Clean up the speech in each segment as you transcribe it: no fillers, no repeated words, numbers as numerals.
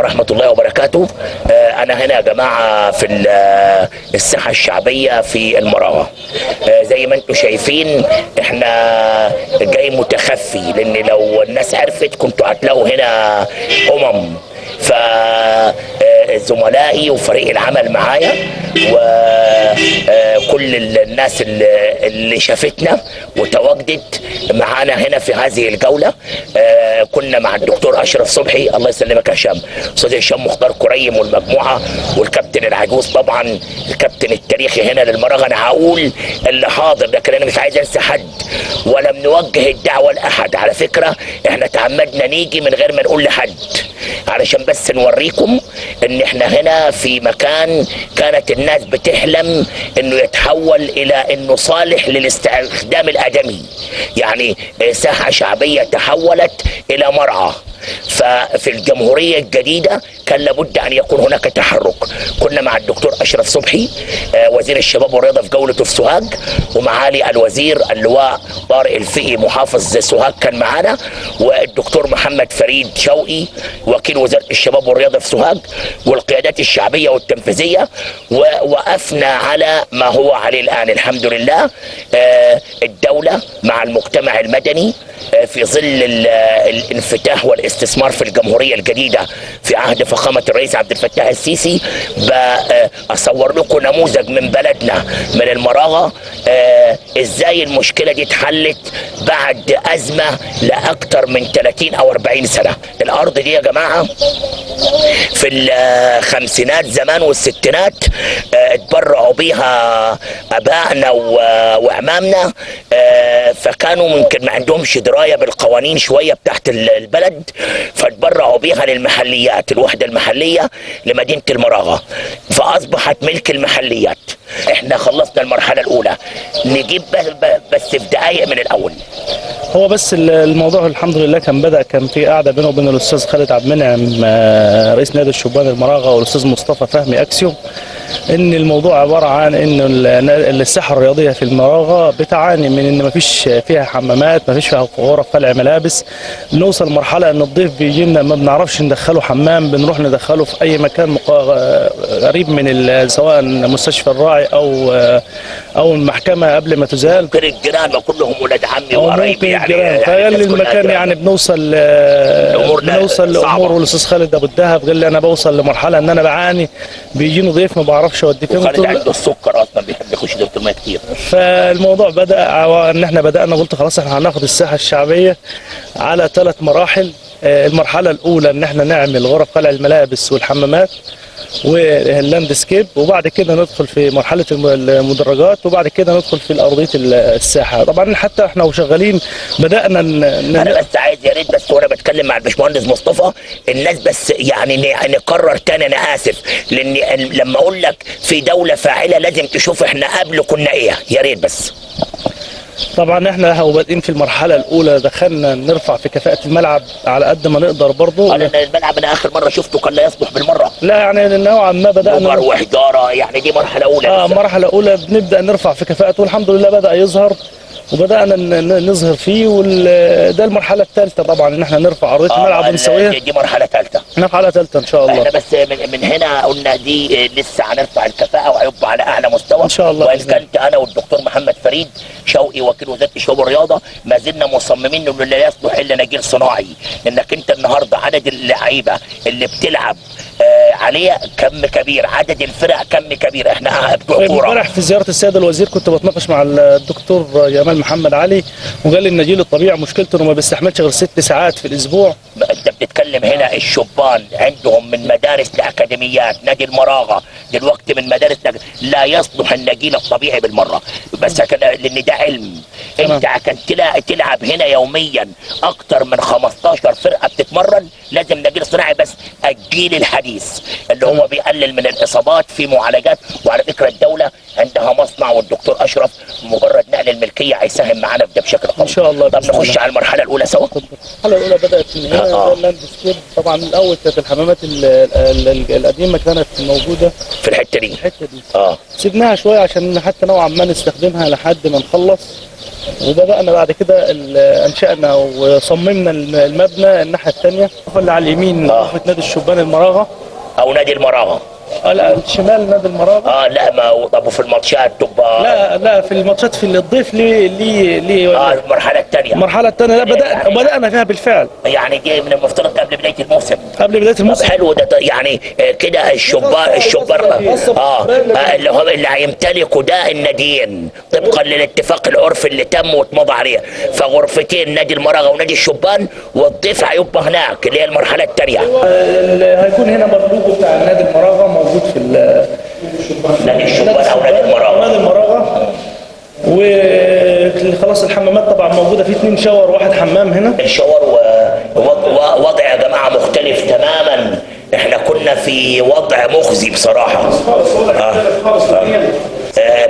ورحمة الله وبركاته. أنا هنا يا جماعة في الساحة الشعبية في المراغة. زي ما انتم شايفين احنا جاي متخفي، لأن لو الناس عرفت كنتوا هتلاقوا هنا ف زملائي وفريق العمل معايا وكل الناس اللي شافتنا وتواجدت معانا هنا في هذه الجولة. كنا مع الدكتور أشرف صبحي، الله يسلمك يا هشام، أستاذ هشام مختار كريم والمجموعة، والكابتن العجوز طبعا الكابتن التاريخي هنا للمراغة. أنا هقول اللي حاضر لكن أنا مش عايز أنسى حد، ولم نوجه الدعوة لأحد. على فكرة احنا تعمدنا نيجي من غير ما نقول لحد علشان بس نوريكم ان احنا هنا في مكان كانت الناس بتحلم انه يتحول الى انه صالح للاستخدام الادمي، يعني ساحة شعبية تحولت الى مرعى. ففي الجمهورية الجديدة كان لابد أن يكون هناك تحرك. كنا مع الدكتور أشرف صبحي وزير الشباب والرياضة في جولته في سوهاج، ومعالي الوزير اللواء طارق الفقي محافظ سوهاج كان معانا، والدكتور محمد فريد شوقي وكيل وزارة الشباب والرياضة في سوهاج، والقيادات الشعبية والتنفيذية، ووقفنا على ما هو عليه الآن الحمد لله. الدولة مع المجتمع المدني في ظل الانفتاح والاستثمار في الجمهورية الجديدة في عهد فخامة الرئيس عبد الفتاح السيسي. أصور لكم نموذج من بلدنا من المراغة، ازاي المشكلة دي اتحلت بعد أزمة لأكثر من 30 أو 40 سنة. الأرض دي يا جماعة في الخمسينات زمان والستينات اتبرعوا بيها أبائنا وأعمامنا، فكانوا ممكن ما عندهمش دراية بالقوانين شوية بتاعت البلد، فاتبرعوا بيها للمحليات، الوحدة المحلية لمدينة المراغة، فأصبحت ملك المحليات. احنا خلصنا المرحلة الأولى، نجيب بس في دقايق من الأول. هو بس الموضوع الحمد لله كان بدأ، كان في قعدة بينه وبين الأستاذ خالد عبد المنعم رئيس نادي الشبان المراغة والأستاذ مصطفى فهمي أكسيوم، إن الموضوع عبارة عن إن الساحة الرياضية في المراغة بتعاني من إن مفيش فيها حمامات، مفيش فيها غرف خلع ملابس. نوصل مرحلة إن الضيف بيجي لنا ما بنعرفش ندخله حمام، بنروح ندخله في أي مكان قريب من سواء مستشفى الراعي أو المحكمة قبل ما تزال. ممكن الجيران ما كلهم ولاد عمي وقرايبي يعني فقال لي المكان يعني بنوصل لأمور. والأستاذ خالد أبو الدهب قال لي أنا بوصل لمرحلة إن أنا بعاني، بيجيني ضيف ما بعرفش اوديه فين. وخالد عنده السكر اصلا بيحب يخش دورة المية كتير. فالموضوع بدا ان احنا بدانا، قلت خلاص احنا هناخد الساحة الشعبية على 3 مراحل. المرحلة الاولى ان احنا نعمل غرف قلع الملابس والحمامات وال landscape، وبعد كده ندخل في مرحلة المدرجات، وبعد كده ندخل في ارضية الساحة. طبعا حتى احنا وشغالين بدانا انا بس عايز يا ريت بس وانا بتكلم مع الباشمهندس مصطفى الناس بس يعني نكرر تاني، انا اسف، لان لما اقول لك في دولة فاعله لازم تشوف احنا قبل كنا ايه، يا ريت بس. طبعا احنا وبادئين في المرحلة الاولى دخلنا نرفع في كفاءة الملعب على قد ما نقدر برضه. الملعب انا اخر مرة شفته كان لا يصلح بالمرة. لا يعني نوعا ما بدانا وحجاره، يعني دي مرحلة اولى. مرحلة اولى بنبدا نرفع في كفاءته، والحمد لله بدا يظهر وبدانا نظهر فيه. وده المرحلة الثالثة طبعا ان احنا نرفع ارضية الملعب ونسويها. دي مرحلة ثالثة. مرحلة ثالثة ان شاء الله. احنا بس من هنا قلنا دي لسه هنرفع الكفاءة وهيبقى على اعلى مستوى ان شاء الله. وان كنت انا والدكتور محمد فريد شوقي وكيل وزارة الشباب والرياضة ما زلنا مصممين انه لا يصلح الا نجيل صناعي، لانك انت النهارده عدد اللعيبة اللي بتلعب عليه كم كبير، عدد الفرق كم كبير. احنا بتوع كورة. امبارح في زيارة السيد الوزير كنت بتناقش مع الدكتور جمال محمد علي، وقال لي النجيل الطبيعي مشكلته انه ما بيستحملش غير 6 ساعات في الاسبوع. انت بتتكلم هنا الشبان عندهم من مدارس لاكاديميات، نادي المراغه دلوقتي من مدارس لا يصلح النجيل الطبيعي بالمرة، بس لان ده علم. انت عشان تلعب هنا يوميا اكتر من 15 فرقه بتتمرن لازم نجيل صناعي، بس الجيل الحديث اللي هو بيقلل من الاصابات في معالجات. وعلى فكرة الدولة عندها مصنع، والدكتور اشرف مجرد نقل الملكية هيساهم معانا في ده بشكل قوي ان شاء الله. طب نخش على المرحلة الاولى سوا. المرحلة الاولى بدات من هنا. ال landscape طبعا الاول كانت الحمامات القديمة كانت موجودة في الحتة دي. سيبناها شوية عشان حتى نوعا ما نستخدمها لحد ما نخلص. وبدأنا بعد كده انشأنا وصممنا المبنى الناحية الثانية اللي على اليمين غرفة نادي الشبان المراغه او نادي المراغه. لا، الشمال نادي المراغه. لا، ما طب وفي الماتشات تبقى؟ لا لا، في الماتشات في الضيف ليه ليه ليه المرحلة الثانية. المرحلة الثانية، لا، بدأنا فيها بالفعل. يعني دي من المفترض قبل بداية الموسم. قبل بداية الموسم. طب حلو ده، يعني كده الشبان اللي هم اللي هيمتلكوا ده الناديين طبقا للاتفاق العرفي اللي تم واتمضى عليه، فغرفتين نادي المراغه ونادي الشبان، والضيف هيبقى هناك اللي هي المرحلة الثانية. هيكون هنا اللوجو بتاع نادي المراغه موجود في نادي الشبان او نادي المراغه. نادي المراغه. وخلاص الحمامات طبعا موجودة، في 2 shower وواحد حمام هنا. ال shower ووضع يا جماعة مختلف تماما، احنا كنا في وضع مخزي بصراحة.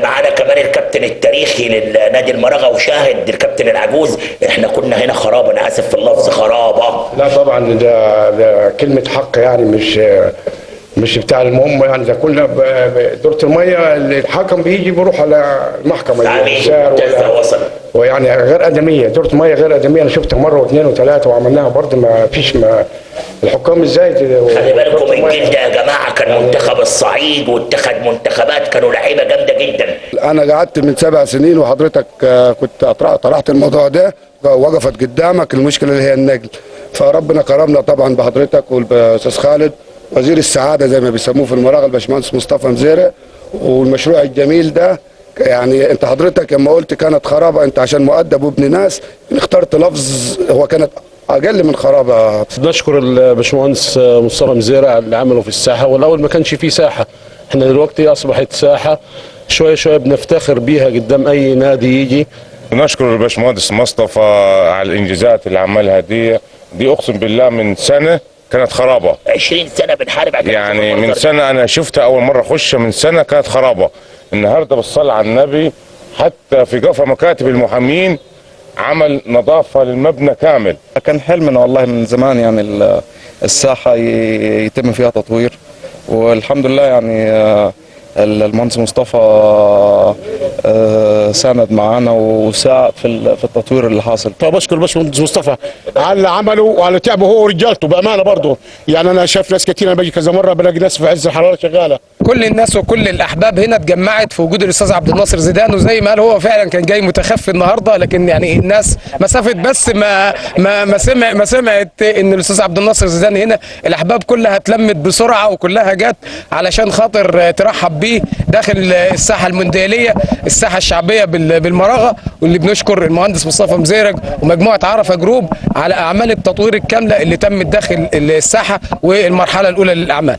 معانا كمان الكابتن التاريخي للنادي المراغه وشاهد الكابتن العجوز. احنا كنا هنا خرابه، انا اسف في اللفظ، خرابه. لا طبعا ده كلمة حق، يعني مش بتاع المهم، يعني ده كنا دورة المية الحكم بيجي بيروح على المحكمة ويعني غير ادميه، دورة المية غير ادميه. انا شفتها مرة واثنين وثلاثة وعملناها برضه، ما فيش، ما الحكام ازاي. خلي بالكم الجيل ده يا جماعة كان منتخب الصعيد واتخذ منتخبات، كانوا لعيبة جامدة جدا. انا قعدت من 7 سنين وحضرتك كنت طرحت الموضوع ده، وقفت قدامك المشكلة اللي هي النقل، فربنا كرمنا طبعا بحضرتك والاستاذ خالد وزير السعادة زي ما بيسموه في المراغه الباشمهندس مصطفى مزيرق، والمشروع الجميل ده. يعني انت حضرتك لما قلت كانت خرابه، انت عشان مؤدب وابن ناس اخترت لفظ هو كانت اقل من خرابه. نشكر الباشمهندس مصطفى مزيرق على اللي عمله في الساحة، والاول ما كانش فيه ساحة، احنا دلوقتي اصبحت ساحة شوية شوية بنفتخر بيها قدام اي نادي يجي. نشكر الباشمهندس مصطفى على الانجازات اللي عملها دي اقسم بالله من سنة كانت خرابه. 20 سنة بنحارب، يعني من سنة انا شفتها اول مرة اخش، من سنة كانت خرابه. النهارده بالصلاة على النبي حتى في قفا مكاتب المحامين عمل نظافة للمبنى كامل. كان حلمنا والله من زمان، يعني الساحة يتم فيها تطوير، والحمد لله يعني المهندس مصطفى ساند معانا وساعد في التطوير اللي حاصل. طب اشكر الباشمهندس مصطفى على اللي عمله وعلى تعبه هو ورجالته بامانه برضه. يعني انا شايف ناس كتير، انا باجي كذا مرة بلاقي ناس في عز الحرارة شغالة. كل الناس وكل الاحباب هنا اتجمعت في وجود الاستاذ عبد الناصر زيدان، وزي ما قال هو فعلا كان جاي متخفي النهارده، لكن يعني الناس مسافة بس ما ما ما سمع ما سمعت ان الاستاذ عبد الناصر زيدان هنا، الاحباب كلها اتلمت بسرعة وكلها جت علشان خاطر ترحب بيه داخل الساحة الموندياليه، الساحة الشعبية بالمراغه. واللي بنشكر المهندس مصطفى مزيرق ومجموعة عرفه جروب على اعمال التطوير الكاملة اللي تمت داخل الساحة والمرحلة الاولى للاعمال.